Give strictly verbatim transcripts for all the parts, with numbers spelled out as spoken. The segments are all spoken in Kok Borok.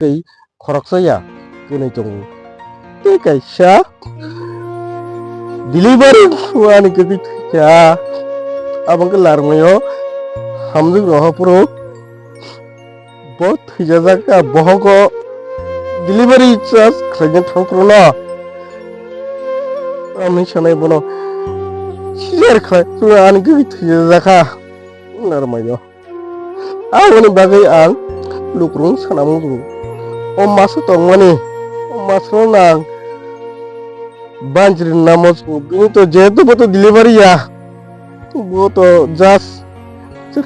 tei khoroksa ya kwnwi tongo. Tei kaisa delivery ani kwtwi thwikha. Abo wngkha larmaio hamjwk rohor phuru bo thwijajak kha, bohogo delivery charge khlaina thang phuru no amni sanai bono sijar khlai phuru ani kwtwi thwijajak kha larmaio. Aboni bagwi ang lukurok sana muchungo. O masa tongmani, o masano nang banchiri namo chungo. Bini to jehetu bo to delivery ya, bo to just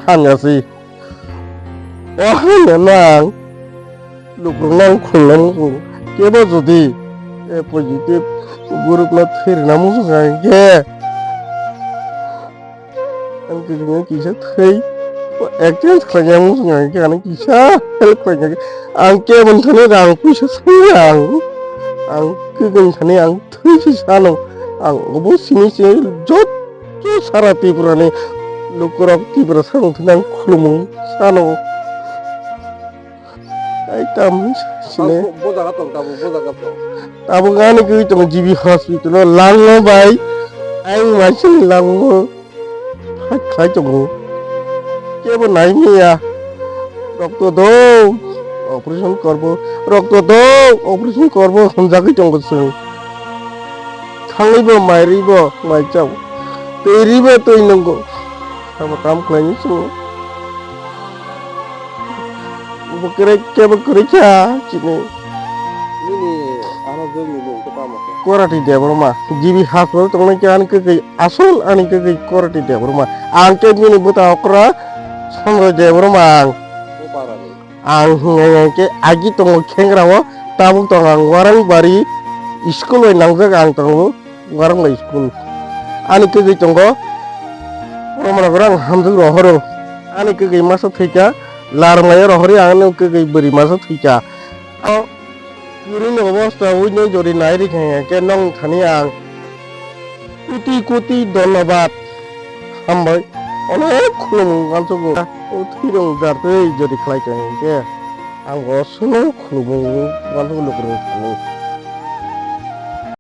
hamya si. O hamya nang lukurok nang khulna muchungo. Kebo jodi a positive group no thwirina muchungo hinkhe, ang kwchwngno kisa thwi exchange khlaina muchungo hinkhe, ano kisa help khlaina. Ang kebo thani rang puisa sanya ang, ang kwchwng thani ang thwi se sano. Ang obo sini se jotto sara Tripura ni lukurok Tripura sano thani ang khulumo sano. Ai tam sine. Bo jaga tong, tabuk bo jaga tong. Tabuk ani kwchwng G B hospital o langma bai. Ang maising langma. Hai khai tongo. Kebo nai miya. Rokto do. Operation korbo. Rokto do. Operation korbo. Hwnjagwi tongo chwng. Thangwi bo mai rwi bo mai chao. Twi rwi bo twi nungo. Tamo tam khlaini chwng. Bo kwrwi kebo kwrwi kha chini. Nini ano jwngni mung khe tamo khe? Korati Debbarma. G B hospital tongnai khe ani kwkwi asol ani kwkwi Korati Debbarma. Ang khe bini bwta okra Sanjoy Debbarma ang. Bo parani? Ang hwnwi khe agi tongo Khengrao, tabuk tong ang Warangbari school bai nangjak ang tongo. Warangbari school. Ani kwgwi tongo. Borok rok ang hamjwk rohoro. Ani kwgwi masa thwikha, larmaya rohori ang ani kwgwi bwrwi masa thwikha. O kwrwini obosta wngwi jodi nai rikha khe nong thani ang koti koti dhonnobad. Hambai. Onek khulumung wansukgo. O thwirok jar twi jodi khlai kha khe ang bo sono khulumung wansukgo lukurok.